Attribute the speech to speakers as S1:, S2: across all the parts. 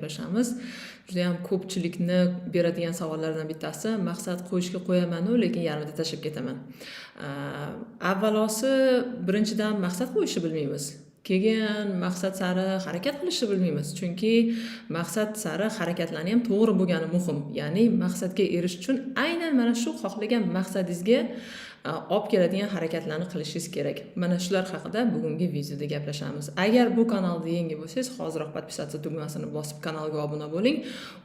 S1: Gaplashamiz. Judayam ko'pchilikni beradigan savollardan bittasi: maqsad qo'yishga qo'yamanu, lekin yarmida tashlab ketaman. Avvalosi, birinchidan, maqsad qo'yishni bilmaymiz. Keyin maqsad sari harakat qilishni bilmaymiz. Chunki maqsad sari harakatlarni ham to'g'ri bo'lgani muhim. Ya'ni maqsadga erishish uchun aynan mana shu xohlagan maqsadingizga olib keladigan harakatlarni qilishingiz kerak. Mana shular haqida bugungi videoda gaplashamiz. Agar bu kanalda yangi bo'lsangiz, hoziroq подписаться tugmasini bosib, kanalga obuna bo'ling.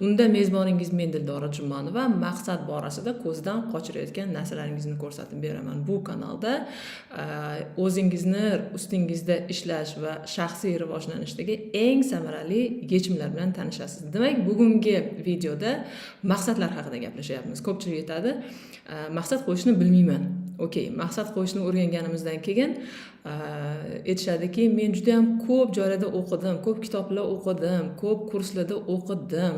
S1: Unda mezboningiz men, Dildora Jumanova, maqsad borasida ko'zdan qochirayotgan narsalaringizni ko'rsatib beraman. Bu kanalda o'zingizni ustingizda ishlash va shaxsiy rivojlanishdagi eng samarali yechimlar bilan tanishasiz. Demak, bugungi videoda maqsadlar haqida gaplashyapmiz. Ko'pchilik aytadi: "Maqsad qo'yishni bilmayman". Okey, maqsad qo'yishni o'rganganimizdan keyin aytishadiki: "Men juda ham ko'p joylarda o'qidim, ko'p kitoblar o'qidim, ko'p kurslarda o'qidim,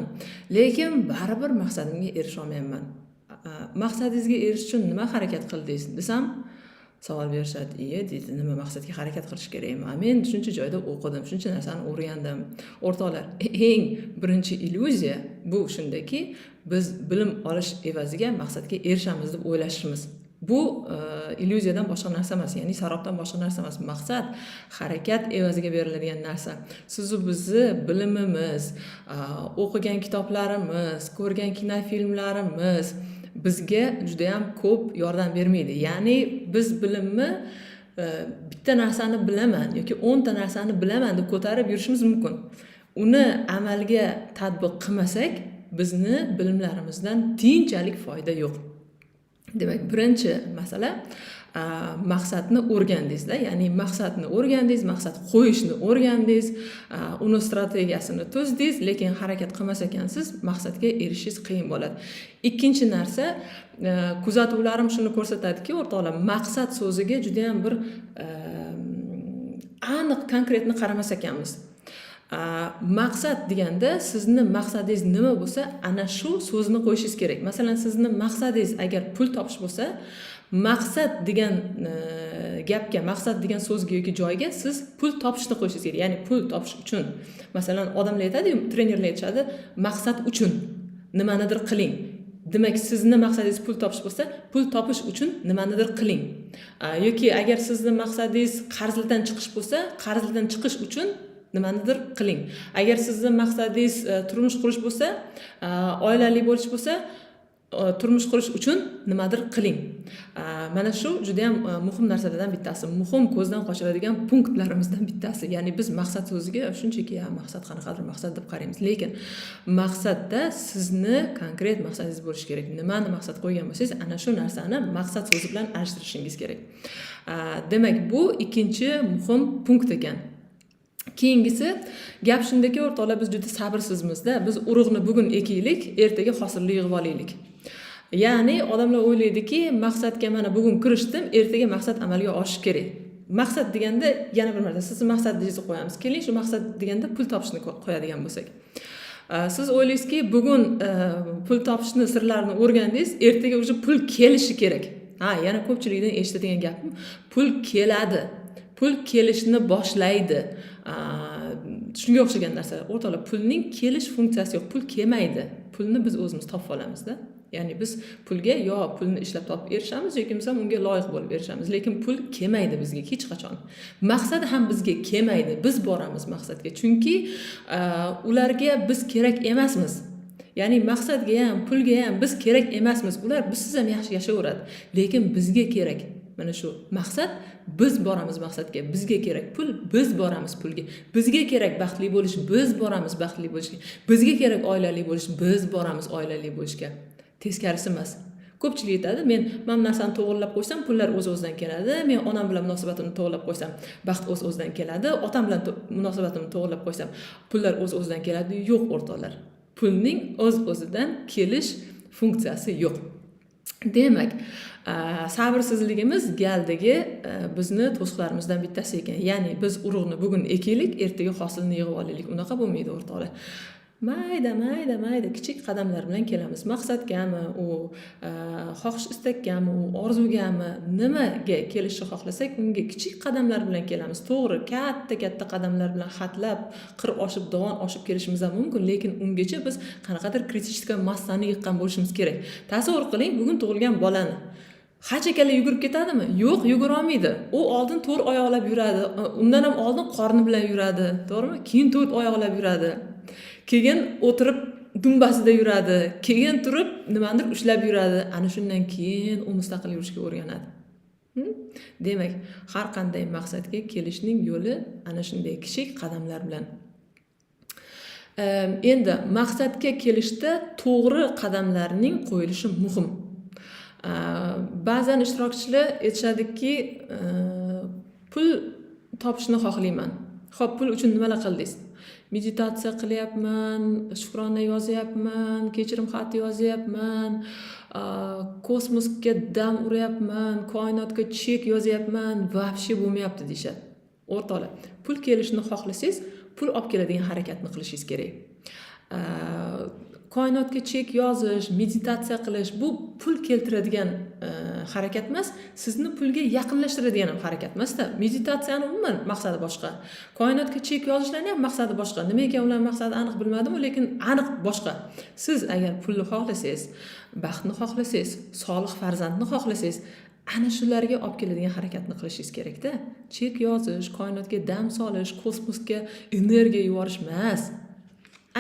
S1: lekin baribir maqsadimga erisha olmayapman". "Maqsadingizga erishish uchun nima harakat qildingiz?" desam, savol berishadi. "Iye, – deydi, – nima maqsadga harakat qilish kerakmi? Men shuncha joyda o'qidim, shuncha narsani o'rgandim". O'rtoqlar, eng birinchi illyuziya bu shundaki, biz bilim olish evaziga maqsadga erishamiz deb o'ylashimiz. Bu illyuziyadan boshqa narsa emas, ya'ni sarobdan boshqa narsa emas. Maqsad harakat evaziga beriladigan narsa. Sizu bizni bilimimiz, o'qigan kitoblarimiz, ko'rgan kinofilmlarimiz bizga judayam ko'p yordam bermaydi. Ya'ni biz bilimni bitta narsani bilaman yoki 10 ta narsani bilaman deb ko'tarib yurishimiz mumkin. Uni amalga tatbiq qilmasak, bizni bilimlarimizdan tiyinchalik foyda yo'q. Demak, birinchi masala: maqsadni o'rgandingizda, ya'ni maqsadni o'rgandingiz, maqsad qo'yishni o'rgandingiz, uni strategiyasini tuzdingiz, lekin harakat qilmas ekansiz, maqsadga erishishingiz qiyin bo'ladi. Ikkinchi narsa, kuzatuvlarim shuni ko'rsatadiki, o'rtoqlar, maqsad so'ziga judayam bir aniq, конкретно qaramas ekanmiz. Maqsad deganda sizni maqsadingiz nima bo'lsa, ana shu so'zni qo'yishingiz kerak. Masalan, sizni maqsadingiz agar pul topish bo'lsa, maqsad degan gapga, maqsad degan so'zga yoki joyga siz pul topishni qo'yishingiz kerak, ya'ni pul topish uchun. Masalan, odamlar aytadiyu, trenerlar aytishadi: "Maqsad uchun nimanidir qiling". Demak, sizni maqsadingiz pul topish bo'lsa, pul topish uchun nimanidir qiling. Yoki agar sizni maqsadingiz qarzlardan chiqish bo'lsa, qarzlardan chiqish uchun nimanidir qiling. Agar sizni maqsadingiz turmush qurish bo'lsa, oilali bo'lish bo'lsa, turmush qurish uchun nimadir qiling. Mana shu judayam muhim narsalardan bittasi, muhim ko'zdan qochiradigan punktlarimizdan bittasi. Ya'ni biz maqsad so'ziga shunchaki maqsad, qanaqadir maqsad deb qaraymiz, lekin maqsadda sizni konkret maqsadingiz bo'lishi kerak. Nimani maqsad qo'ygan bo'lsangiz, ana shu narsani maqsad so'zi bilan alishtirishingiz kerak. Demak, bu ikkinchi muhim punkt ekan. Keyingisi, gap shundaki, o'rtoqlar, biz juda sabrsizmizda. Biz urug'ni bugun ekaylik, ertaga hosilni yig'ib olaylik. Ya'ni odamlar o'ylaydiki, maqsadga mana bugun kirishdim, ertaga maqsad amalga oshishi kerak. Maqsad deganda, yana bir marta sizni maqsadingizni qo'yamiz. Keling, shu maqsad deganda pul topishni qo'yadigan bo'lsak, siz o'ylaysizki, bugun pul topishni sirlarini o'rgandingiz, ertaga уже pul kelishi kerak. Ha, yana ko'pchilikdan eshitadigan gapim: pul keladi, pul kelishni boshlaydi, shunga o'xshagan narsalar. O'rtoqlar, pulning kelish funksiyasi yo'q, pul kelmaydi. Pulni biz o'zimiz topib olamizda. Ya'ni biz pulga yo pulni ishlab topib erishamiz yoki bo'lmasam unga loyiq bo'lib erishamiz, lekin pul kelmaydi bizga hech qachon. Maqsad ham bizga kelmaydi, biz boramiz maqsadga, chunki ularga biz kerak emasmiz. Ya'ni maqsadga ham, pulga ham biz kerak emasmiz. Ular bizsiz ham yaxshi yashayveradi, lekin bizga kerak mana shu maqsad. Biz boramiz maqsadga. Bizga kerak pul, biz boramiz pulga. Bizga kerak baxtli bo'lish, biz boramiz baxtli bo'lishga. Bizga kerak oilali bo'lish, biz boramiz oilali bo'lishga, teskarisi emas. Ko'pchilik aytadi: "Men mana bu narsani to'g'irlab qo'ysam, pullar o'z o'zidan keladi. Men onam bilan munosabatimni to'g'irlab qo'ysam, baxt o'z o'zidan keladi. Otam bilan munosabatimni to'g'irlab qo'ysam, pullar o'z o'zidan keladi". Yo'q, o'rtoqlar, pulning o'z o'zidan kelish funksiyasi yo'q. Demak, sabrsizligimiz galdagi bizni to'siqlarimizdan bittasi ekan. Ya'ni biz urug'ni bugun ekaylik, ertaga hosilni yig'ib olaylik, unaqa bo'lmaydi, o'rtoqlar. Mayda, mayda, mayda kichik qadamlar bilan kelamiz. Maqsadgami u, xohish istakkami u, orzugami, nimaga kelishni xohlasak, unga kichik qadamlar bilan kelamiz. To'g'ri, katta katta qadamlar bilan hatlab, qir oshib, dovon oshib kelishimiz ham mumkin, lekin ungacha biz qanaqadir критический massani yiqqan bo'lishimiz kerak. Tasavvur qiling, bugun tug'ilgan bolani hachakala yugurib ketadimi? Yo'q, yugurolmaydi. U oldin to'rt oyoqlab yuradi, undan ham oldin qorni bilan yuradi, to'g'rimi? Keyin to'rt oyoqlab yuradi, keyin o'tirib dumbasida yuradi, keyin turib nimanidir ushlab yuradi. Ana shundan keyin u mustaqil yurishga o'rganadi. Demak, har qanday maqsadga kelishning yo'li ana shunday kichik qadamlar bilan. Endi maqsadga kelishda to'g'ri qadamlarning qo'yilishi muhim. Ba'zan ishtirokchilar aytishadiki, pul topishni xohlayman. Ho'p, pul uchun nimalar qildingiz? Meditatsiya qilyapman, shukrona yozyapman, kechirim xati yozyapman, kosmosga dam uryapman, koinotga chek yozyapman, вообще bo'lmayapti, deyishadi. O'rtoqlar, pul kelishini xohlasangiz, pul olib keladigan harakatni qilishingiz kerak. Koinotga chek yozish, meditatsiya qilish bu pul keltiradigan harakat emas, sizni pulga yaqinlashtiradigan ham harakat emasda. Meditatsiyani umuman maqsadi boshqa, koinotga chek yozishlarni ham maqsadi boshqa. Nima ekan ularni maqsadi, aniq bilmadimu, lekin aniq boshqa. Siz agar pulni xohlasangiz, baxtni xohlasangiz, solih farzandni xohlasangiz, ana shularga olib keladigan harakatni qilishingiz kerakda. Chek yozish, koinotga dam solish, kosmosga energiya yuborish emas,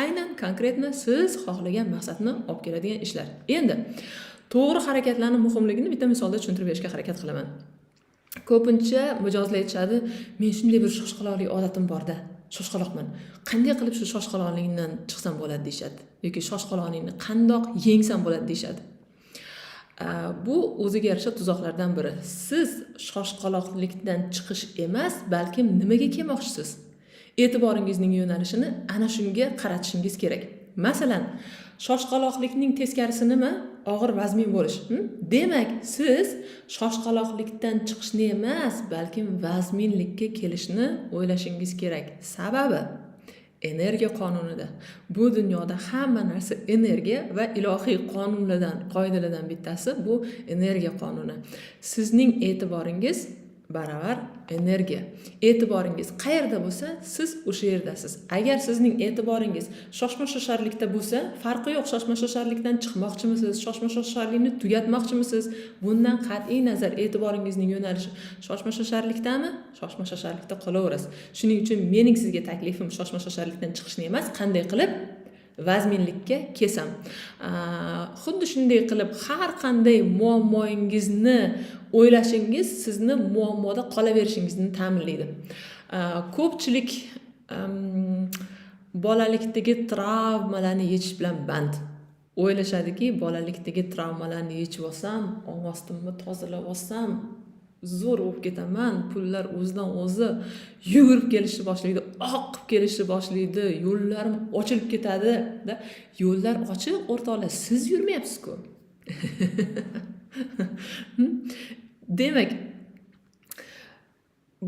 S1: aynan конкретно siz xohlagan maqsadni olib keladigan ishlar. Endi to'g'ri harakatlarni muhimligini bitta misolda tushuntirib berishga harakat qilaman. Ko'pincha mijozlar aytishadi: "Men shunday bir shoshqaloqlik odatim borda, shoshqaloqman, qanday qilib shu shoshqaloqlikdan chiqsam bo'ladi?" deyishadi yoki "Shoshqaloqlikni qandoq yengsam bo'ladi?" deyishadi. Bu o'ziga yarasha tuzoqlardan biri. Siz shoshqaloqlikdan chiqish emas, balkim nimaga kelmoqchisiz, e'tiboringizning yo'nalishini ana shunga qaratishingiz kerak. Masalan, shoshqaloqlikning teskarisi nima? Og'ir vazmin bo'lish. Demak, siz shoshqaloqlikdan chiqishni emas, balkim vazminlikka kelishni o'ylashingiz kerak. Sababi energiya qonunida, bu dunyoda hamma narsa energiya va ilohiy qonunlardan, qoidalardan bittasi bu energiya qonuni. Sizning e'tiboringiz baravar energiya. E'tiboringiz qayerda bo'lsa, siz o'sha yerdasiz. Agar sizning e'tiboringiz shoshma shosharlikda bo'lsa, farqi yo'q, shoshma shosharlikdan chiqmoqchimisiz, shoshma shosharlikni tugatmoqchimisiz, bundan qat'iy nazar, e'tiboringizning yo'nalishi shoshma shosharlikdami, shoshma shosharlikda qolaverasiz. Shuning uchun mening sizga taklifim shoshma shosharlikdan chiqishni emas, qanday qilib vazminlikka kelsam. Xuddi shunday qilib har qanday muammoyingizni o'ylashingiz sizni muammoda qolaverishingizni ta'minlaydi. Ko'pchilik bolalikdagi travmalarni yechish bilan band. O'ylashadiki, bolalikdagi travmalarni yechib olsam, ong ostimni tozalab olsam, zo'r bo'lib ketaman, pullar o'zidan o'zi yugurib kelishni boshlaydi, oqib kelishni boshlaydi, yo'llarim ochilib ketadi da. Yo'llar ochiq, o'rtoqlar, siz yurmayapsiz-ku. Demak,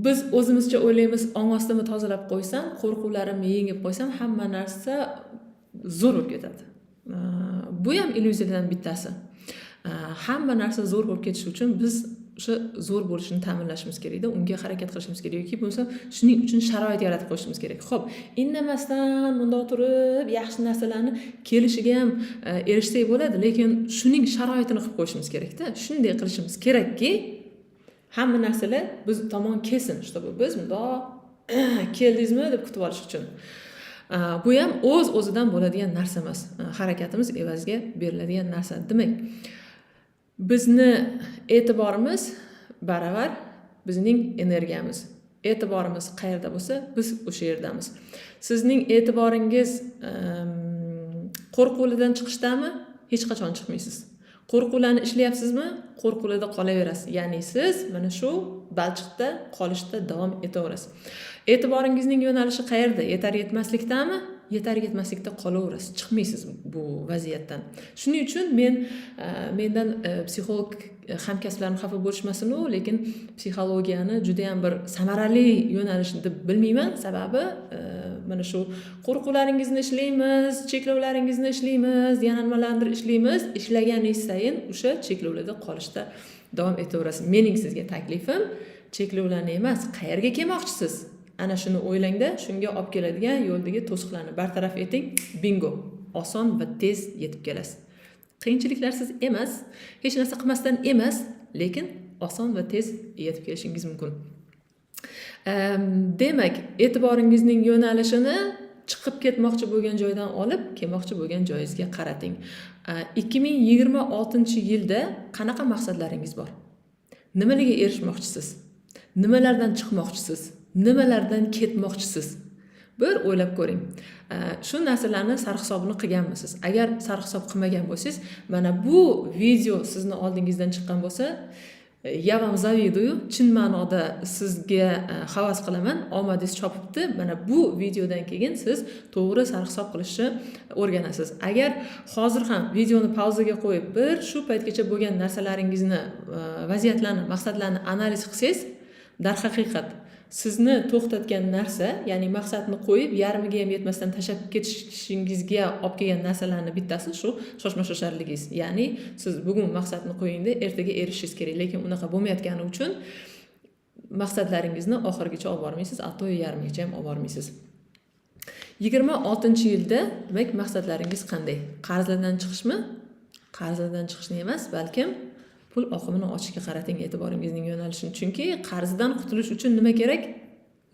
S1: biz o'zimizcha o'ylaymiz, ong ostimni tozalab qo'ysam, qo'rquvlarimni yengib qo'ysam, hamma narsa zo'r bo'lib ketadi. Bu ham illyuziyalardan bittasi. Hamma narsa zo'r bo'lib ketishi uchun biz o'sha zo'r bo'lishini ta'minlashimiz kerakda, unga harakat qilishimiz kerak yoki bo'lmasa shuning uchun sharoit yaratib qo'yishimiz kerak. Ho'p, indamasdan bundoq turib yaxshi narsalarni kelishiga ham erishsak bo'ladi, lekin shuning sharoitini qilib qo'yishimiz kerakda. Shunday qilishimiz kerakki, hamma narsalar biz tomon kelsin, чтобы biz bundoq "Keldingizmi?" deb kutib olish uchun. Bu ham o'z o'zidan bo'ladigan narsa emas, harakatimiz evaziga beriladigan narsa. Demak, bizni e'tiborimiz baravar bizning energiyamiz. E'tiborimiz qayerda bo'lsa, biz o'sha yerdamiz. Sizning e'tiboringiz qo'rquvlardan chiqishdami? Hech qachon chiqmaysiz. Qo'rquvlarni ishlayapsizmi? Qo'rquvlarda qolaverasiz, ya'ni siz mana shu balchiqda qolishda davom etaverasiz. E'tiboringizning yo'nalishi qayerda? Yetar yetmaslikdami? Yetar yetmaslikda qolaverasiz, chiqmaysiz bu vaziyatdan. Shuning uchun men mendan psixolog hamkasblarim xafa bo'lishmasinu, lekin psixologiyani judayam bir samarali yo'nalish deb bilmayman. Sababi Mana shu qo'rquvlaringizni ishlaymiz, cheklovlaringizni ishlaymiz, yana nimalarnidir ishlaymiz. Ishlaganingiz sayin o'sha cheklovlarda qolishda davom etaverasiz. Mening sizga taklifim, cheklovlarni emas, qayerga kelmoqchisiz, ana shuni o'ylangda, shunga olib keladigan yo'ldagi to'siqlarni bartaraf eting. Bingo, oson va tez yetib kelasiz. Qiyinchiliklarsiz emas, hech narsa qilmasdan emas, lekin oson va tez yetib kelishingiz mumkin. Demak, e'tiboringizning yo'nalishini chiqib ketmoqchi bo'lgan joydan olib, kelmoqchi bo'lgan joyingizga qarating. 2026-yilda qanaqa maqsadlaringiz bor? Nimalarga erishmoqchisiz? Nimalardan chiqmoqchisiz? Nimalardan ketmoqchisiz? Bir o'ylab ko'ring. Shu narsalarni sarhisobini qilganmisiz? Agar sarhisob qilmagan bo'lsangiz, mana bu video sizni oldingizdan chiqqan bo'lsa, я вам завидую, chin ma'noda sizga havas qilaman, omadingiz chopibdi. Mana bu videodan keyin siz to'g'ri sarhisob qilishni o'rganasiz. Agar hozir ham videoni pauzaga qo'yib, bir shu paytgacha bo'lgan narsalaringizni, vaziyatlarni, maqsadlarni analiz qilsangiz, darhaqiqat sizni to'xtatgan narsa, ya'ni maqsadni qo'yib, yarmiga ham yetmasdan tashlab ketishingizga olib kelgan narsalarni bittasi shu shoshma-shosharligingiz. Ya'ni siz bugun maqsadni qo'yingda, ertaga erishishingiz kerak, lekin unaqa bo'lmayotgani uchun maqsadlaringizni oxirigacha olib bormaysiz, hatto yarmigacha ham olib bormaysiz. 26-yilda demak maqsadlaringiz qanday? Qarzlardan chiqishmi? Qarzlardan chiqishni emas, balkim pul oqimini ochishga qarating e'tiboringizning yo'nalishini. Chunki qarzdan qutulish uchun nima kerak?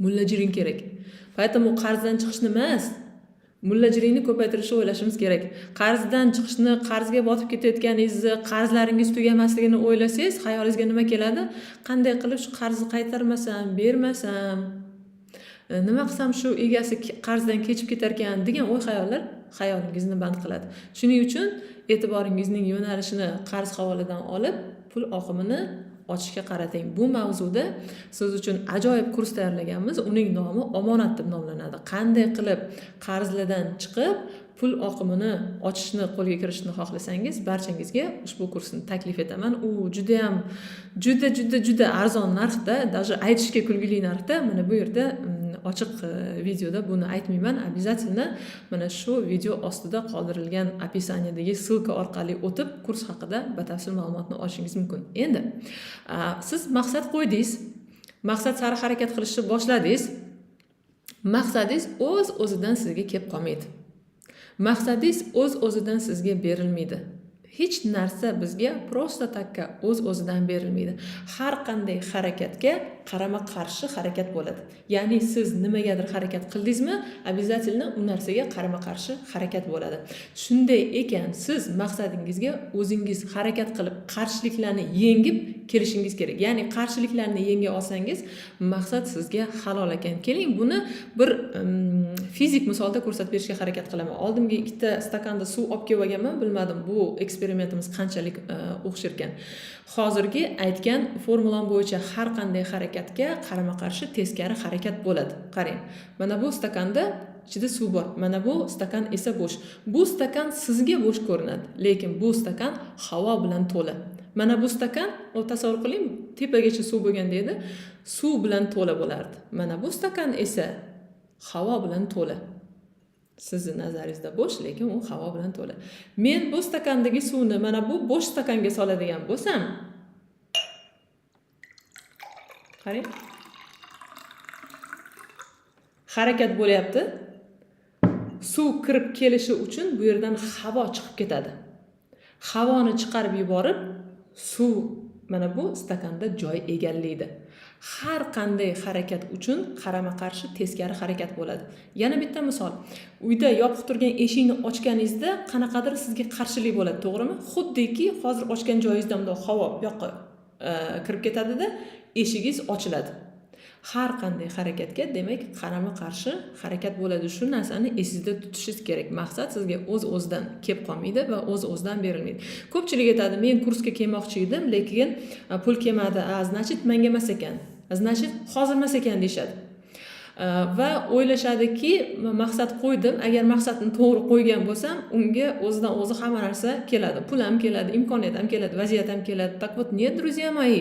S1: Mullajiring kerak. Поэтому qarzdan chiqishni emas, mullajiringni ko'paytirishni o'ylashimiz kerak. Qarzdan chiqishni, qarzga botib ketayotganingizni, qarzlaringiz tugamasligini o'ylasangiz, xayolingizga nima keladi? Qanday qilib shu qarzni qaytarmasam, bermasam, nima qilsam shu egasi qarzdan kechib ketarkan degan o'y xayollar xayolingizni band qiladi. Shuning uchun e'tiboringizning yo'nalishini qarz havoladan olib, pul oqimini ochishga qarating. Bu mavzuda siz uchun ajoyib kurs tayyorlaganmiz. Uning nomi Omonat deb nomlanadi. Qanday qilib qarzlardan chiqib, pul oqimini ochishni qo'lga kiritishni xohlasangiz, barchangizga ushbu kursni taklif etaman. U juda ham juda juda juda arzon narxda, даже aytishga kulgili narxda. Mana bu yerda ochiq videoda buni aytmayman. Обязательно mana shu video ostida qoldirilgan описание dagi ссылка orqali o'tib, kurs haqida batafsil ma'lumotni olishingiz mumkin. Endi siz maqsad qo'ydingiz, maqsad sari harakat qilishni boshladingiz. Maqsadingiz o'z o'zidan sizga kelib qolmaydi. Maqsadingiz o'z o'zidan sizga berilmaydi. Hech narsa bizga просто так ka o'z o'zidan berilmaydi. Har qanday harakatga qarama qarshi harakat bo'ladi. Ya'ni siz nimagadir harakat qildingizmi, обязательно u narsaga qarama qarshi harakat bo'ladi. Shunday ekan, siz maqsadingizga o'zingiz harakat qilib, qarshiliklarni yengib kelishingiz kerak. Ya'ni qarshiliklarni yenga olsangiz, maqsad sizga halol ekan. Keling, buni bir fizik misolda ko'rsatib berishga harakat qilaman. Oldimga ikkita stakanda suv olib kelib olganman, bilmadim, bu eksperimentimiz qanchalik o'xsharkan. Hozirgi aytgan formulam bo'yicha har qanday harakatga qarama qarshi teskari harakat bo'ladi. Qarang, mana bu stakanda ichida suv bor, mana bu stakan esa bo'sh. Bu stakan sizga bo'sh ko'rinadi, lekin bu stakan havo bilan to'la. Mana bu stakan, tasavvur qiling, tepagacha suv bo'lganda edi, suv bilan to'la bo'lardi. Mana bu stakan esa havo bilan to'la. Sizni nazaringizda bo'sh, lekin u havo bilan to'la. Men bu stakandagi suvni mana bu bo'sh stakanga soladigan bo'lsam, qarang, harakat bo'lyapti. Suv kirib kelishi uchun bu yerdan havo chiqib ketadi. Havoni chiqarib yuborib, suv mana bu stakanda joy egallaydi. Har qanday harakat uchun qarama-qarshi teskari harakat bo'ladi. Yana bitta misol. Uyda yopiq turgan eshikni ochganingizda qanaqadir sizga qarshilik bo'ladi, to'g'rimi? Xuddiki hozir ochgan joyingizda bundoq havo bu yoqqa kirib ketadida, eshigingiz ochiladi. Har qanday harakatga demak qarama-qarshi harakat bo'ladi. Shu narsani esingizda tutishingiz kerak. Maqsad sizga o'z-o'zidan kelib qolmaydi va o'z-o'zidan berilmaydi. Ko'pchilik aytadi, men kursga kelmoqchi edim, lekin pul kelmadi. A, значит, menga emas ekan. Значит, hozir emas ekan deyishadi. Va o'ylashadiki, maqsad qo'ydim, agar maqsadni to'g'ri qo'ygan bo'lsam, unga o'zidan o'zi hamma narsa keladi. Pul ham keladi, imkoniyat ham keladi, vaziyat ham keladi. Так вот, нет, друзья мои.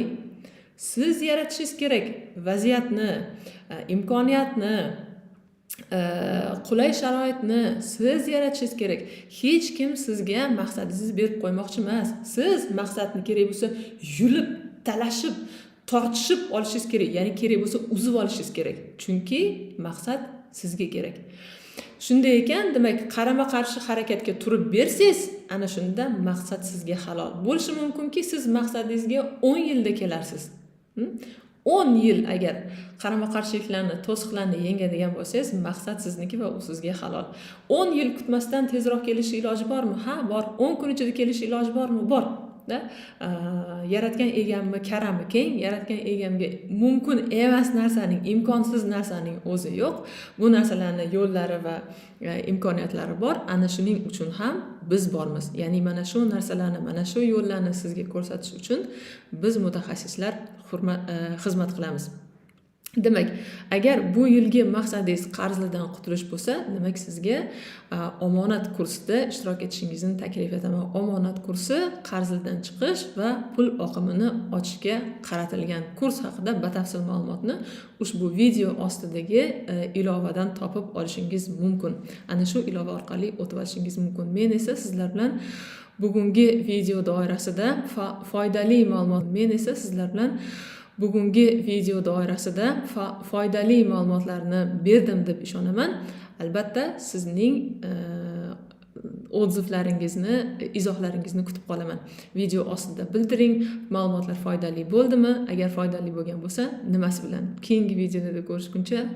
S1: Siz yaratishingiz kerak vaziyatni, imkoniyatni. Qulay sharoitni siz yaratishingiz kerak. Hech kim sizga maqsadingizni berib qo'ymoqchi emas. Siz maqsadni kerak bo'lsa yulib, talashib, tortishib olishingiz kerak, ya'ni kerak bo'lsa uzib olishingiz kerak, chunki maqsad sizga kerak. Shunday ekan, demak, qarama qarshi harakatga turib bersangiz, ana shunda maqsad sizga halol bo'lishi mumkinki, siz maqsadingizga 10 yilda kelarsiz. 10 yil agar qarama qarshiliklarni, to'siqlarni yengadigan bo'lsangiz, maqsad sizniki va u sizga halol. 10 yil kutmasdan tezroq kelishi iloji bormi? Ha, bor. 10 kun ichida kelishi iloji bormi? Bor da. Yaratgan egamni karami keng, yaratgan egamga mumkin emas narsaning, imkonsiz narsaning o'zi yo'q. Bu narsalarni yo'llari va imkoniyatlari bor. Ana shuning uchun ham biz bormiz, ya'ni mana shu narsalarni, mana shu yo'llarni sizga ko'rsatish uchun biz, mutaxassislar, xizmat qilamiz. Demak, agar bu yilgi maqsadingiz qarzlardan qutulish bo'lsa, demak, sizga omonat kursida ishtirok etishingizni taklif etaman. Omonat kursi qarzlardan chiqish va pul oqimini ochishga qaratilgan kurs haqida batafsil ma'lumotni ushbu video ostidagi ilovadan topib olishingiz mumkin. Ana shu ilova orqali o'tib olishingiz mumkin. Men esa sizlar bilan bugungi video doirasida foydali ma'lumot men esa sizlar bilan bugungi video doirasida foydali ma'lumotlarni berdim deb ishonaman. Albatta, sizning отзыв laringizni, izohlaringizni kutib qolaman. Video ostida bildiring, ma'lumotlar foydali bo'ldimi? Agar foydali bo'lgan bo'lsa, nimasi bilan? Keyingi videoda ko'rishguncha.